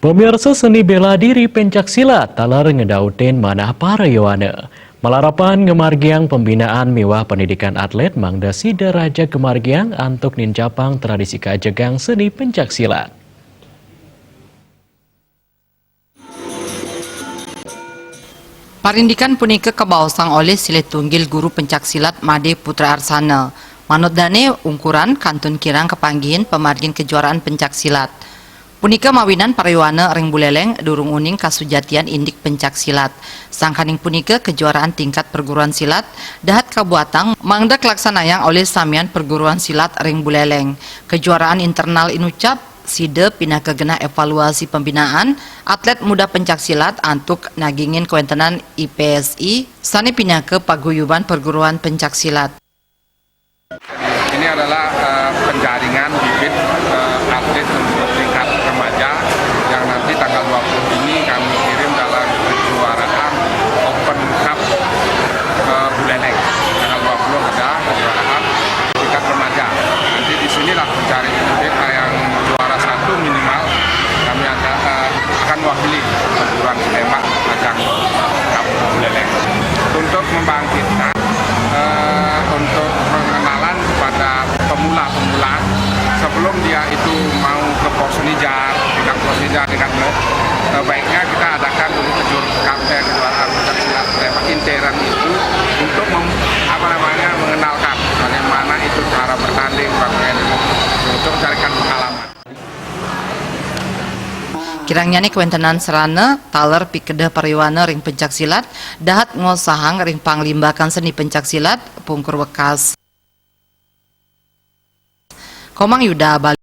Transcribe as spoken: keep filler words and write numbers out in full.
Pemirsa, seni bela diri pencak silat taler ngedautin manah parayuana. Malarapan ngamargiang pembinaan miwah pendidikan atlet mangda sida raja ngamargiang antuk ninjapang tradisi kajegang seni pencak silat. Parindikan punika kabaosang olih silih tunggil guru pencak silat Made Putra Arsana. Manut dane, ungkuran kantun kirang kapanggihin pamargin kejuaraan pencak silat. Punika mawinan parayuana ring Buleleng durung uning kasujatian indik pencak silat. Sangkaning punika, kejuaraan tingkat perguruan silat dahat kabuatang mangda kalaksanayang olih samian perguruan silat ring Buleleng. Kejuaraan internal inucap, sida pinaka genah evaluasi pembinaan atlet muda pencak silat antuk nagingin kawentenan I P S I sane pinaka paguyuban perguruan pencak silat. Ini adalah eh, penjaringan bibit eh, atlet untuk tingkat remaja yang nanti tanggal dua puluh ini kami kirim dalam kejuaraan Open Cup eh, Buleleng. Tanggal dua puluh ada kejuaraan tingkat remaja. Nanti disinilah mencari bibit yang juara satu minimal kami ada, eh, akan mewakili perguruan tembak ajang Cup Buleleng. Untuk membangkitkan eh, untuk pengenalan kepada pemula-pemula sebelum dia itu mau ke Porsenijar, tingkat Porsenijar, tingkat eh, baiknya kita adakan dulu kejur eh, kejuaraan pencak silat tembak intern itu untuk mem- apa namanya, mengenalkan bagaimana itu cara bertanding, bagaimana untuk carikan pengalaman. Kirang nyane kawentenan sarana taler pikedeh parayuana ring pencak silat dahat ngosahang ring panglimbakan seni pencak silat pungkur wekas. Komang Yuda, Bali.